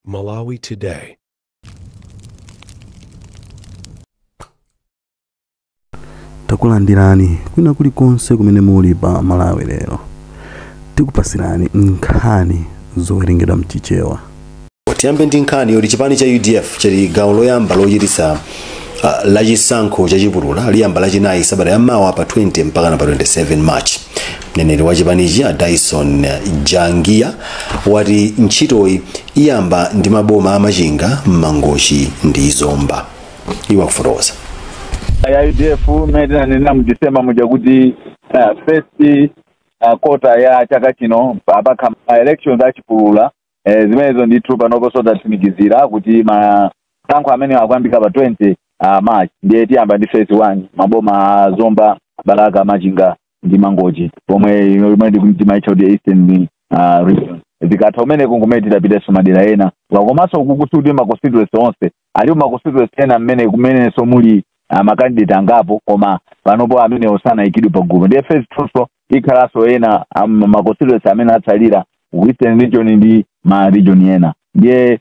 Malawi Today. Takulandirani kwina kulikonse kumene muli pa Malawi Lero. Tikupasirani nkhani zowerengedwa mchichewa. Tiyambe ndi nkhani yoti chipani cha UDF chali gawo loyamba lochititsa lachisankho chachipulula liyamba lachinayi sabata yammawa pa 20 mpaka pa 27 March. Mneneri wa chipanichi a Dyson Jangia wati ntchitoyi iyamba ndi maboma amachinga, Mangochi ndi Zomba. Iwo akufotokoza. Ya UDF mmene tinanena mu December muja kuti first quarter ya chaka chino apakha ma elections achipulula, zimenezo ndithu panopo tatsimikizira kuti masankho amene akuyambika pa 20 March. Ndiye tiyamba ndi phase 1, maboma a Zomba, Balaka, Machinga ndi Mangochi, pomwe imwe timaitcha kuti Eastern Region. Zikatha umeneko kumene tidapitenso madera ena, komanso kukuti ma constituency onse alipo, ma constituency ena mmene kumenenso muli makandidate angapo, koma panopo amene osanayikidwe pagulu. Ndiye phase 2 so ikhalanso ena ma constituency amene atsalira ku Eastern Region ndi ma region ena. Ndiye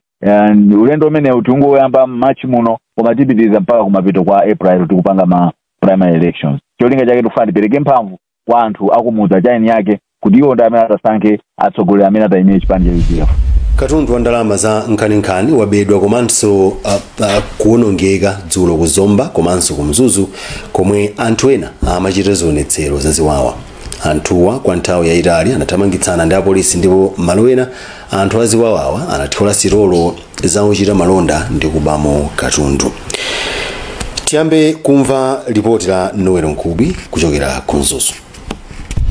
ulendo umene tingoyamba March muno, koma tipitiriza mpaka kumapeto kwa April tikupanga ma primary elections. Cholinga chake tikufuna tipereke mphamvu kwa anthu akumudza chaini yake kuti iwo ndi amene atasankhe atsogoleri amene atayimire chipani cha UDF. Katundu wa ndalama za nkhaninkhani wabedwa komanso kuwonongeka dzulo ku Zomba komanso ku Mzuzu, komwe anthu ena amachita zionetsero zaziwawa. Anthuwa kwa nthawi yayitali anathamangitsana ndi apolisi, ndipo malo ena anthu aziwawawa anathyola sitolo za ochita malonda ndi kubamo katundu. Tiyambe kumva ripoti la Noel Nkubi kuchokera ku Mzuzu.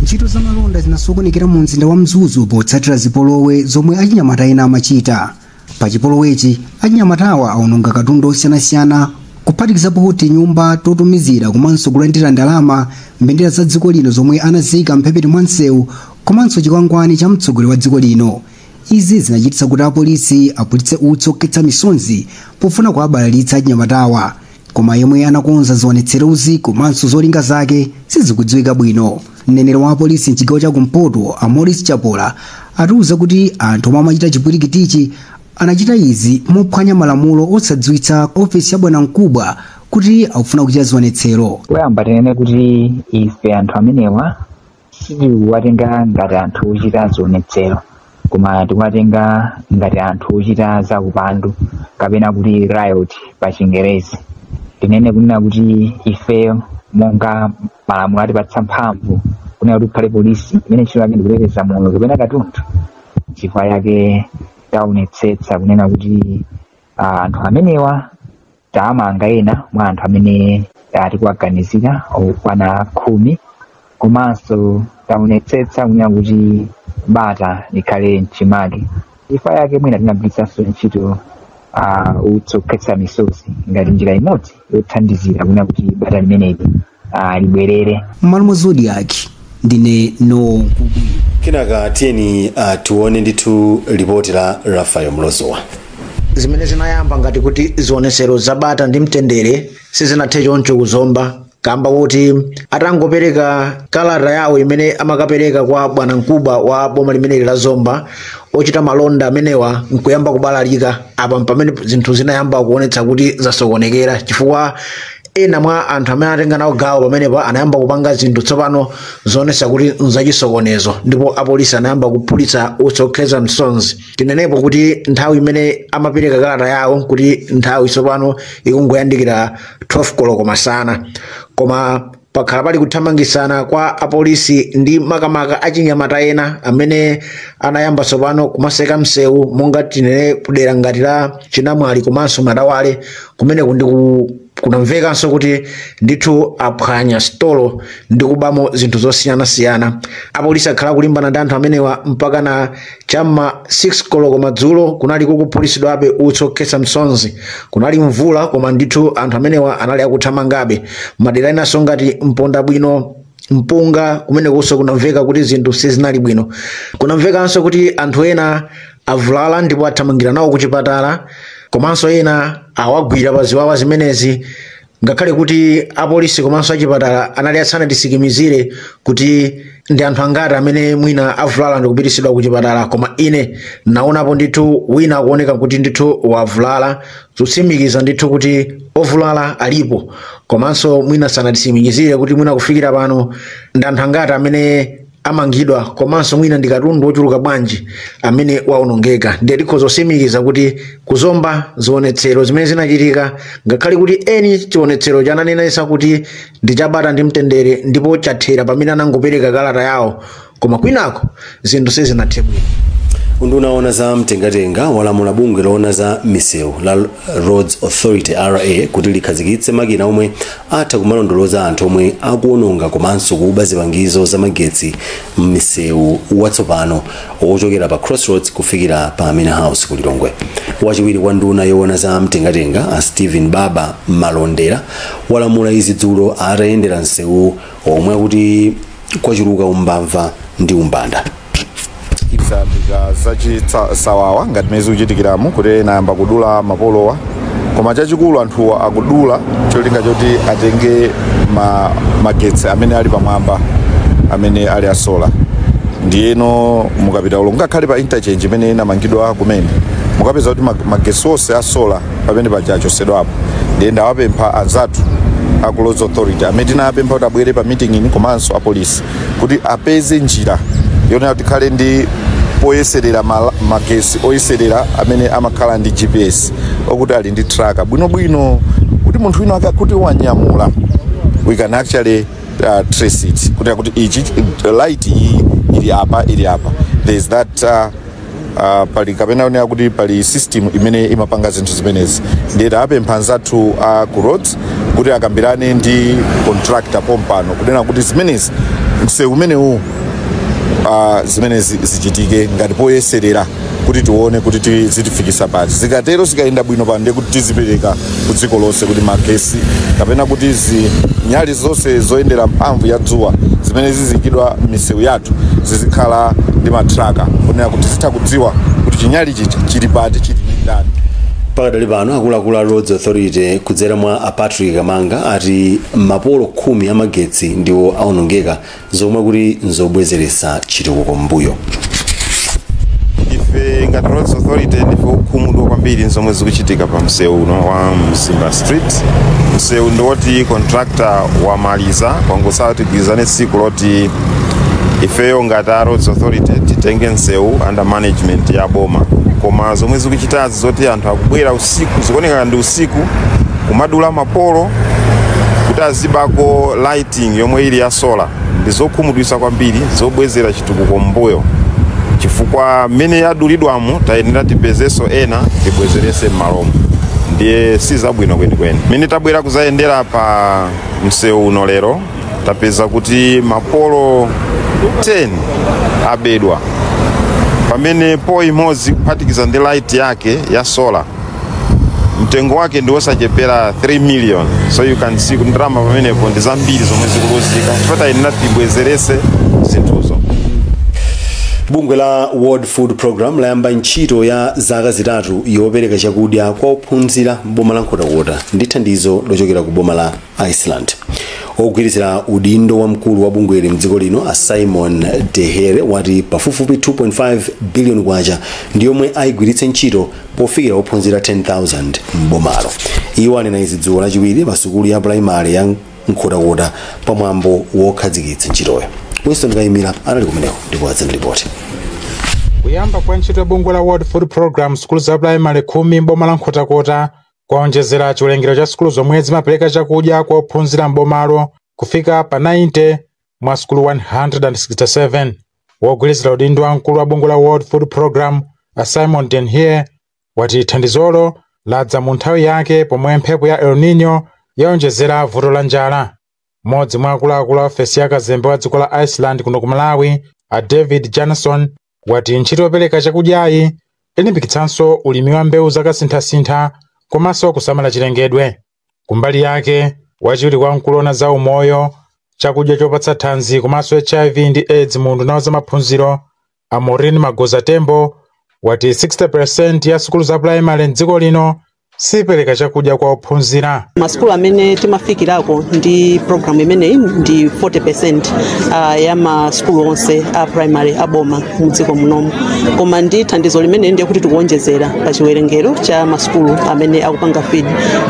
Ntchito za malonda zinasokonekera mu mzinda wa Mzuzu potsatira zipolowe zomwe achinyamata ena amachita. Pa chipolowechi achinyamatawa awononga katundu osiyanasiyana, kuphatikizapo kuti nyumba totumizira komanso kulandira ndalama, mbendera za dziko lino zomwe anaziyika mphepete mwa msewu, komanso chikwangwani cha mtsogoleri wa dziko lino. Izi zinachititsa kuti apolisi aphulitse utsi okhetsa misonzi pofuna kuwabalalitsa achinyamatawa, koma yemwe anakonza zionetserozi komanso zolinga zake sizikudziwika bwino. Mneneri wa apolisi mchigawo cha kumpoto a Maurice Chapola atiuza kuti anthu omwe amachita chipwirikitichi anachita izi mophwanya malamulo osadziwitsa ofesi ya bwanamkubwa kuti akufuna kuchita zionetsero. Poyamba tinene kuti ife anthu amenewa sitikuwatenga ngati anthu ochita zionetsero, koma tikuwatenga ngati anthu ochita zakupandu kapena kuti riot pa Chingerezi. Tinene kunena kuti ifeyo monga malamulo atipatsa mphamvu kunena kuti kukhale polisi imene ntchito yake ndikuteteza moyo kapena katundu, chifukwa yake taonetsetsa kunena kuti anthu amenewa tamanga ena mwa anthu amene tikuwaganizira okwana 10, komanso taonetsetsa kunena kuti bata likhale mchimake. Chifukwa yake mwina tinagwiritsanso ntchito utsi okhetsa misozi ngati njira imodzi yothandizira kunena kuti bata limeneli libwerere. M'malo mwa Zodiak, ndine Noel Nkubi. Kenaka tiyeni tione ndithu ripoti la Rafael Mlozowa. Zimene zinayamba ngati kuti zionesero zabata ndi mtendere sizinathe choncho kuzomba, kamba kuti atangopereka kalata yawo imene amakapereka kwa bwanamkubwa wa boma limeneli la Zomba, ochita malonda amenewa nkuyamba kubalalika. Apa pamene zinthu zinayamba kuonetsa kuti zasokonekera, chifukwa ena mwa anthu amene atenga nawo gawo pamenepa anayamba kupanga zinthu tsopano zoonetsa kuti nzachisokonezo, ndipo apolisi anayamba kuphulitsa utsi okhetsa msozi. Tinenepo kuti nthawi imene amapereka kalata yawo kuti nthawi tsopano ikungoyandikira 12 koloko masana, koma pakhala pali kuthamangisana kwa apolisi ndi makamaka achinyamata ena amene anayamba tsopano kumaseka msewu, monga tinene kudera ngati la Chinamwali komanso Madawale. Kumeneku ndi kunamvekanso kuti ndithu aphwanya stolo ndi kubamo zinthu zosiyanasiyana. Apolisi akhala kulimbana ndi anthu amenewa mpaka na chamma 6 koloko madzulo. Kunali kukuphulitsidwabe utsi okhetsa msozi, kunali mvula, koma ndithu anthu amenewa anali akuthamangabe. Madera enanso ngati Mponda Bwino, Mpunga, kumenekunso kunamveka kuti zinthu sizinali bwino. Kunamvekanso kuti anthu ena avulala ndipo athamangira nawo kuchipatala, komanso ena awagwira pa ziwawa zimenezi. Ngakhale kuti apolisi komanso achipatala anali asanatisikimizire kuti ndi anthu angati amene mwina avulala ndikupitisidwa ku chipatala, koma ine naonapo ndithu wina akuoneka kuti ndithu wavulala, kutsimikiza ndithu kuti ovulala alipo. Komanso mwina sanatisimikizire kuti mwina kufikira pano ndi anthu angati amene amangidwa, komanso mwina ndi katundu wochuluka bwanji amene waonongeka. Ndiye tikhoza kutsimikiza kuti kuzomba zionetsero zimene zinachitika, ngakhale kuti eni chionetsero chananenesa kuti ndi chabata ndi mtendere ndipo chathera pamene anangopereka kalata yawo, koma kwinako zinthu sizinathe bwino. Unduna oona za mtengatenga walamula bungwe loona za misewu la Roads Authority, RA, kuti likhazikitse makina omwe atha kumalondoloza anthu omwe akuononga komanso kuba zipangizo za magetsi m'misewu watsopano wochokera pa Crossroads kufikira pa Amina House ku Lilongwe. Wachiwiri kwa nduna yoona za mtengatenga, a Stephen Baba Malondera, walamula izi dzulo atayendera msewu omwe akuti kwachuluka umbava ndi umbanda. Zayambika zachisawawa ngati mmene zikuchitikiramu, kuti ena ayamba kudula mapolowa, koma chachikulu anthuwa akudula cholinga choti atenge magetsi amene ali pamwamba, amene ali a solar. Ndiyeno mukapita ulo, ngakhale pa interchange imene inamangidwa kumene, mukapeza kuti magetsi onse a solar pamene paja achosedwapo. Ndiye ndawapempha anzathu aku Roads Authority amene tinapempha kuti abwere pa meeting ini, komanso apolisi, kuti apeze njira yonena kuti tikhale ndi poyeserera magesi oyeserera amene amakhala ndi GPS, okuti ali ndi tracker bwinobwino, kuti munthu wina akakuti wanyamula, we can actually trace it kuti ichi light iyi ili apa, ili apa. There is that pali kapena onera kuti pali system imene imapanga zinthu zimenezi. Ndiye tapempha anzathu ku roads kuti akambirane ndi contractor pompano kunena kuti zimenezi, msewu umenewu, zimenezi zichitike ngati poyeserera kuti tione kuti zitifikisa pati. Zikatero, zikayenda bwino pano, ndiye kuti tizipereka ku dziko lonse kuti magesi kapena kuti zinyali zonse zoyendera mphamvu ya dzuwa zimene zizikidwa m'misewu yathu zizikhala ndi ma tracker, kunena kuti zitha kudziwa kuti chinyali chicha chili pati, chili ndi ndani. Pakadali pano, akuluakulu a Roads Authority kudzera mwa a Patrick Kamanga ati mapolo 10 amagetsi ndiwo aonongeka, zomwe kuti nzobwezeretsa chitukuko m'mbuyo. Ife ngati Roads Authority ndife okhumudwa kwambiri nzomwe zikuchitika pa msewu uno wa Mzimba Street. Msewu ndiwoti contractor wamaliza, kwangosala tigwirizane tsiku loti ifeyo ngati a Roads Authority titenge msewu under management ya boma. Koma zomwe zikuchitazi, zoti anthu akubwera usiku, zikuoneka ndi usiku, kumadula mapolo kuti azibako lighting yomwe ili ya solar, ndi zokhumudwitsa kwambiri, zobwezera chitukuko m'mbuyo, chifukwa mmene yadulidwamo tayenera tipezenso ena tibwezerese m'malomo. Ndiye si zabwino kwenikweni. Mmene tabwera kuzayendera pa msewu uno lero, tapeza kuti mapolo 10 abedwa, pamene pole imodzi kuphatikiza ndi light yake ya solar mtengo wake ndi wosachepera 3 million. So you can see kuti ndalama pamenepo ndi zambiri zomwe zikuluzika, chifukwa tayenera tibwezerese zinthuzo. Bungwe la World Food Program layamba ntchito ya zaka 3 yopereka chakudya kwa ophunzira m'boma la Nkhotakota ndi thandizo lochokera ku boma la Iceland. Ogwirizira udindo wa mkulu wa bungweli mdziko lino, a Simon Dehere, wati pafupifupi 2.5 billion kwacha ndi yomwe ayigwiritse ntchito pofikira ophunzira 10,000 m'bomalo. Iwo anena izi dzulo Lachiwiri pa sukulu ya primary ya Nkhotakota pamwambo wokhazikitsa ntchitoyo. Winston Kayimira anali kumeneko ndipo adza ripoti. Kuyamba kwa ntchito ya bungwe la World Food Program sukulu za primary 10 m'boma la Nkhotakota kwaonjezera chiwerengero cha sukulu zomwe zimapereka chakudya kwa ophunzira m'bomalo kufika pa 90 mwa sukulu 167. Wogwirizira udindo wa mkulu wa bungwe la World Food Program, a Simon Denhere, wati thandizolo ladza mu nthawi yake pomwe mphepo ya El Nino yaonjezera vuto la njala. Mmodzi mwa akuluakulu a ofesi ya kazembe wa dziko la Iceland kuno ku Malawi, a David Johnson, wati ntchito yopereka chakudyayi ilimbikitsanso ulimi wa mbewu zakasinthasintha komanso kusamala chilengedwe. Kumbali yake, wachiwiri kwa mkulu ona za umoyo, chakudya chopatsa thanzi komanso HIV ndi AIDS mu unduna wa zamaphunziro, a Maureen Magoza Tembo, wati 60% ya sukulu za primary mdziko lino sipereka chakudya kwa ophunzira. Masukulu amene timafikirako ndi program imeneyi ndi 40% ya masukulu onse a primary aboma mudziko munomu, koma ndi thandizo limene ndiye kuti tikuonjezera pa chiwerengero cha masukulu amene akupanga feed.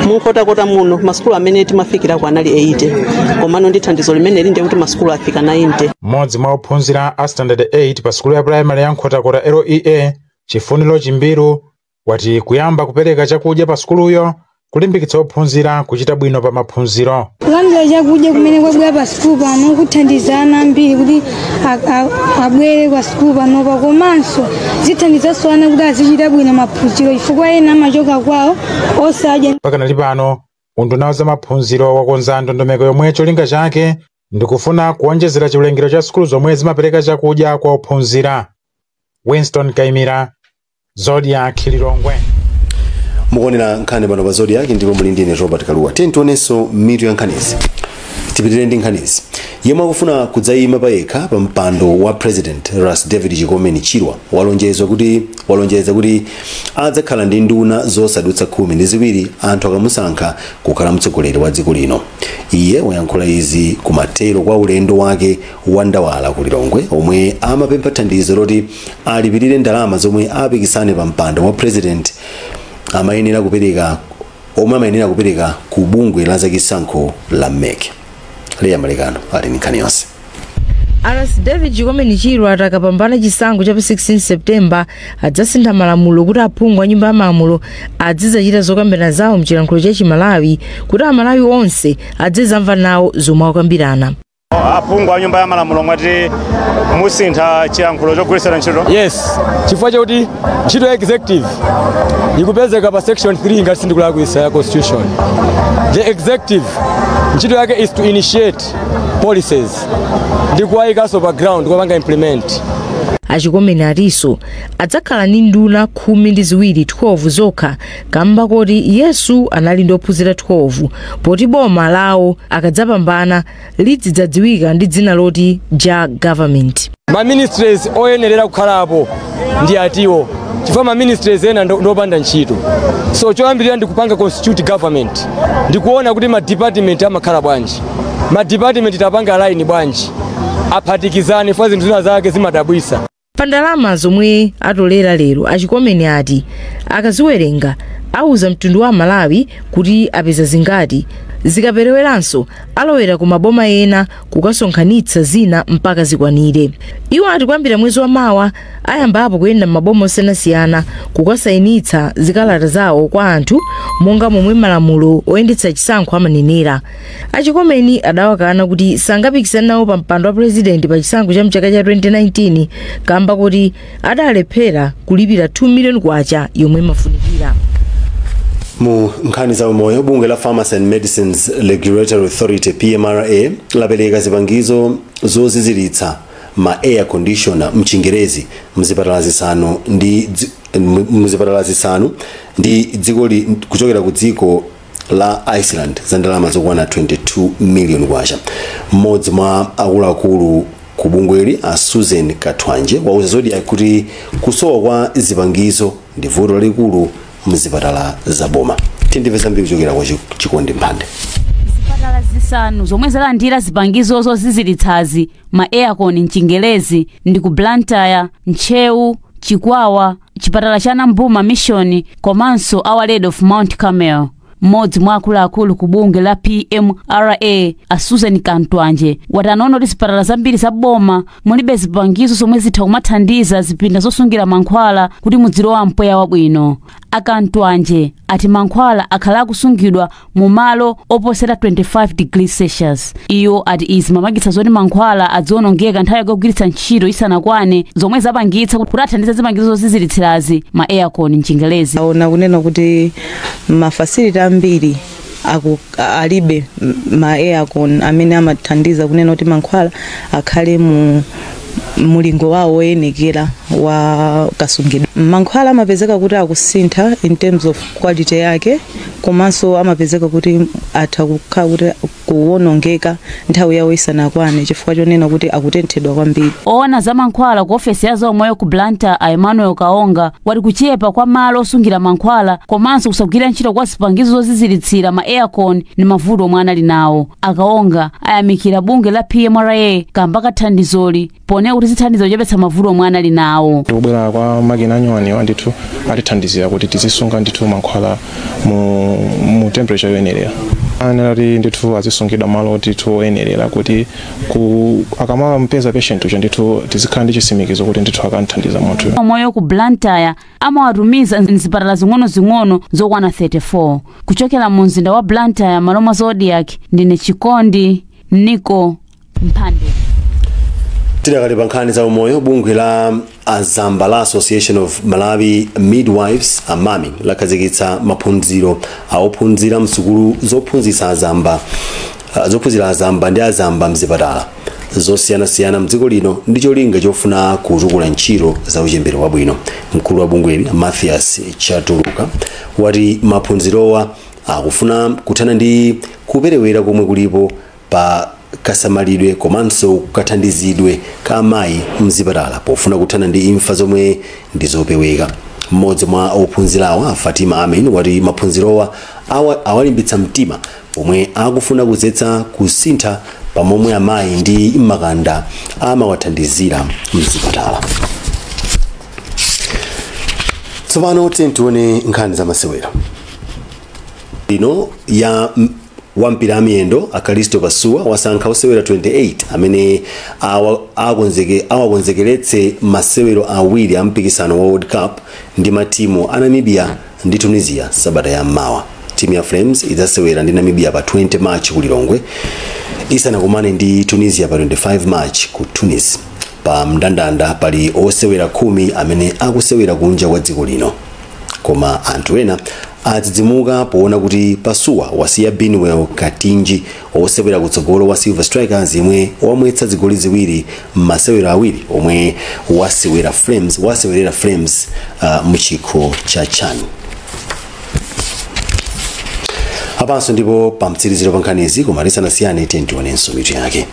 Munkhotakota muno masukulu amene timafikirako anali 80, komano ndi thandizo limeneli ndiye kuti masukulu afika 90. Mmodzi mwa ophunzira a standard 8 pa sukulu ya primary ya Nkhotakota LEA, Chifuniro Chimbiru, wati kuyamba kupereka chakudya pa sukuluyo kulimbikitsa ophunzira kuchita bwino pa maphunziro. Kulandira chakudya kumene kwabwera pa sukulu pano kuthandiza ana ambiri kuti abwere pa sukulu panopa, komanso zithandizanso ana kuti azichita bwino maphunziro chifukwa ena amachoka kwawo osadya. Pakanali pano unduna wa zamaphunziro wakonza ndondomeko yomwe cholinga chake ndikufuna kuonjezera chiwerengero cha sukulu zomwe zimapereka chakudya kwa ophunzira. Winston Kaimira, Zodiak, Lilongwe. Mukuonera nkhani pano pa Zodiak ndipo muli ndine Robert Kaluwa. Tiye tionenso mitu ya nkhanizi. Tipitirire ndi nkhanizi. Yemwe akufuna kudzayima payekha pa mpando wa President, Ras David Chikomeni Chirwa, walonjeza kuti adzakhala ndi nduna zosadutsa 12 anthu akamusankha kukhala mtsogoleri wa dziko lino. Iye wayankhula izi kumathero kwa ulendo wake wa ndawala ku Lilongwe, omwe amapempha thandizo loti alipirire ndalama zomwe apikisane pa mpando wa President amayenera kupereka, omwe amayenera kupereka ku bungwe la zachisankho la MEC. Leya Malekano ali ndi nkhani yonse. Ras David Chikomeni Chirwa atakapambana chisankho cha pa 16 Septemba, adzasintha malamulo kuti aphungu a nyumba ya malamulo azidzachita zokambirana zawo mchilankhulo cha Chimalawi kuti Amalawi onse azidzamva nawo zomwe akukambirana. Aphungu a nyumba ya malamulo, mwati musintha chiyankhulo chogwiritsira ntchito? Yes, chifukwa chakuti ntchito ya executive ikupezeka pa section 3, ngati sindikulakwisa, ya constitution. The executive ntchito yake is to initiate policies ndi kuwayikanso pa ground kupanga implement. Achikomeni atinso adzakhala ndi nduna 12, 12 zokha, kamba koti Yesu anali ndi ophunzira 12, poti boma lawo akadzapambana lidzidzadziwika ndi dzina loti Ja Government. Ma ministries oyenerera kukhalapo ndi atiwo, chifukwa ma ministries ena ndopanda ntchito. So choyambirira ndi kupanga constitute government, ndikuona kuti ma department amakhala bwanji, ma department tapanga line bwanji, aphatikizane, fa zinthu zina zake zimadabwisa. Pa ndalama zomwe atolera lero, Achikomeni ati akaziwerenga auza mtundu wa Malawi kuti apeza zingati. Zikapereweranso alowera ku maboma ena kukasonkhanitsa zina mpaka zikwanire. Iwo ati kuyambira mwezi wa mawa ayambapo kuyenda m'maboma osiyanasiyana kukasayinitsa zikalata zawo kwa anthu monga momwe malamulo oyendetsa chisankho amanenera. Achikomeni adawakana kuti sangapikisane nawo pa mpando wa purezidenti pa chisankho cha mchaka cha 2019 kamba kuti adalephera kulipira 2 miliyoni kwacha yomwe imafunikira. Mu nkhani za umoyo, bungwe la Pharmacy and Medicines Regulatory Authority, PMRA, lapereka zipangizo zoziziritsa, ma air conditioner mchingerezi, mzipatala zisanu ndi dziko kuchokera ku dziko la Iceland za ndalama zokwana 22 million kwacha. Mmodzi mwa akuluakulu ku bungweli, a Susan Katwanje, wauza Zodiak kuti kusowa kwa zipangizo ndi vuto lalikulu mzipatala za boma. Tindimve zambiri kuchokera kwa Chikondi Mphande. Zipatala zisanu zomwe zalandira zipangizo zoziziritsazi, ma aircon mchingerezi, ndi ku Blantyre, Ntcheu, Chikwawa, chipatala cha Nambuma Mission komanso Our Lady of Mount Carmel. Mmodzi mwa akuluakulu ku bungwe la PMRA, a Susan Kantwanje, wati anaona kuti zipatala zambiri za boma mulibe zipangizo zomwe zitha kumathandiza zipinda zosungira mankhwala kuti mudzilowa mpweya wabwino. Akantwanje ati mankhwala akhala akusungidwa mu malo oposera 25 degrees Celsius. Iyo ati izi mamagitsa zoti mankhwala adziwonongeka nthawi yakugwiritsa ntchito isanakwane, zomwe zapangitsa kuti athandize zipangizo zoziziritsirazi, ma aircon mchingerezi. Aona kunena kuti ma facility ambiri alibe ma aircon amene amathandiza kunena kuti mankhwala akhale mu Mulingo wawo woyenekera wa kasungidwe mankhwala amapezeka kuti akusintha in terms of quality yake, komanso amapezeka kuti atha kukhala kuti kuwonongeka nthawi yawo isanakwane chifukwa chonena kuti akutenthedwa kwambiri. Oona za mankhwala ku ofesi ya zaumoyo ku Blantyre, a Emmanuel Kaonga, wati kuchepa kwa malo osungira mankhwala komanso kusagwira ntchito kwa zipangizo zoziziritsira, ma aircon, ndi mavuto omwe anali nawo. Akaonga ayamikira bungwe la PMRA kamba kathandizoli, ponena kuti zithandiza kuchepetsa mavuto omwe anali nawo. Kubwera kwa makina anyuwaniwa ndithu atithandizira kuti tizisunga ndithu mankhwala mu temperature yoyenerera. Anena kuti ndithu azisungidwa malo ndithu oyenerera kuti ku akamampeza patient uja ndithu tizikhala ndi chitsimikizo kuti ndithu akanthandiza munthu. Moyo ku Blantyre amawatumiza mzipatala zing'ono-zing'ono zokwana 34. Kuchokera mu mzinda wa Blantyre, malo mwa Zodiak, ndine Chikondi Niko Mphande. Tidakali pa nkhani za umoyo, bungwe la azamba la Association of Malawi Midwives, AMAMI, lakhazikitsa maphunziro aophunzira msukulu zophunzitsa azamba, zophunzira azamba ndi azamba mzipatala zosiyanasiyana mdziko lino ndi cholinga chofuna kutukula ntchito za uchembere wabwino. Mkulu wa bungweli, Mathias Chatuluka, wati maphunzirowa akufuna kuthana ndi kuperewera komwe kulipo pa kasamalidwe komanso kathandizidwe ka amayi mzipatala pofuna kuthana ndi imfa zomwe ndi zopeweka. Mmodzi mwa ophunzirawa, Fatima Amin, wati maphunzirowa awalimbitsa mtima pomwe akufuna kudzetsa kusintha pamomwe amayi ndi makanda amawathandizira mzipatala. Tsopano tione nkhani za masewera. Ino ya wampira amiyendo, Akalisto Pasuwa, wasankha osewera 28 amene awakonzekeretse masewero awiri a mpikisano wa World Cup ndi matimu a Namibia ndi Tunisia sabata ya mmawa. Timu ya Flames idzasewera ndi Namibia pa 20 March ku Lilongwe isanakumane ndi Tunisia pa 25 March ku Tunis. Pa mndandanda pali osewera 10 amene akusewera kunja kwa dziko lino, koma anthu ena adzidzimuka poona kuti Pasuwa wasiya Binwell Katinji, osewera kutsogolo wa Silver Strikers, yemwe wamwetsa zigoli ziwiri m'masewero awiri omwe wasewerera Flames muchikho cha CHAN. Apanso ndipo pamtsiriziro pa nkhanizi, koma tisanasiyane tionenso mitu yake.